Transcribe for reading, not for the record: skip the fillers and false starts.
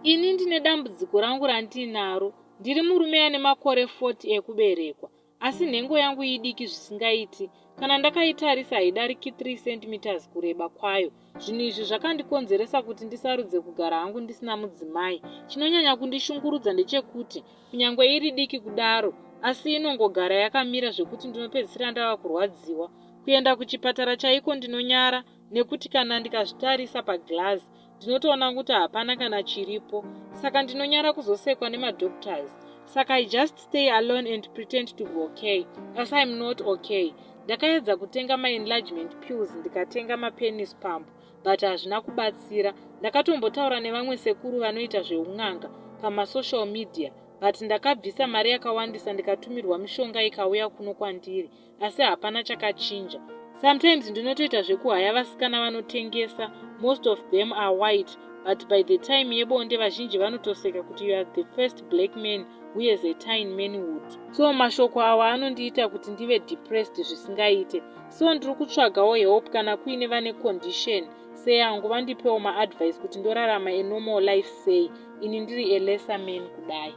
Ini ndine dambudziko rangu randinaro. Ndiri murume ane makore 40 ekuberekwa. Asi nhengo yangu idiki zvisingaiti. Kana ndakaitarisa haidariki 3 centimeters kureba kwayo. Zvinhu izvi zvakandikonzeresa kuti ndisarudze kugara hangu ndisina mudzimai. Chinonyanya kundishungurudza ndechekuti kunyangwe iri diki kudaro asi inongogara yakamira zvekuti ndinopedzisira ndava kurwadziwa. Kuenda kuchipatara chaiko ndinonyara nekuti kana ndikazvitarisa paglass ndinotoona kuti hapana kana chiripo, saka ndinonyara kuzosekwa nemadoctors. Saka I just stay alone and pretend to be okay, asi I'm not okay. Ndakaedza kutenga maenlargement pills, ndikatenga mapenis pump, but hazvina kubatsira. Ndakatombotaura nevamwe sekuru vanoita zveun'anga pamasocial media, but ndakabvisa mari yakawandisa ndikatumirwa mishonga ikauya kuno kwandiri, asi hapana chakachinja. Sometimes ndinotoita zvekuhaya vasikana vanotengesa. Most of them are white, but by the time yebonde vazhinji vanotoseka kuti, "You are the first black man who has a tiny manhood." So mashoko awa anondiita kuti ndive depressed zvisingaite. So ndiri kutsvagawo help kana kuine vane condition seyangu, vandipewo maadvice kuti ndorarama a normal life sei ini ndiri a lesser man kudai.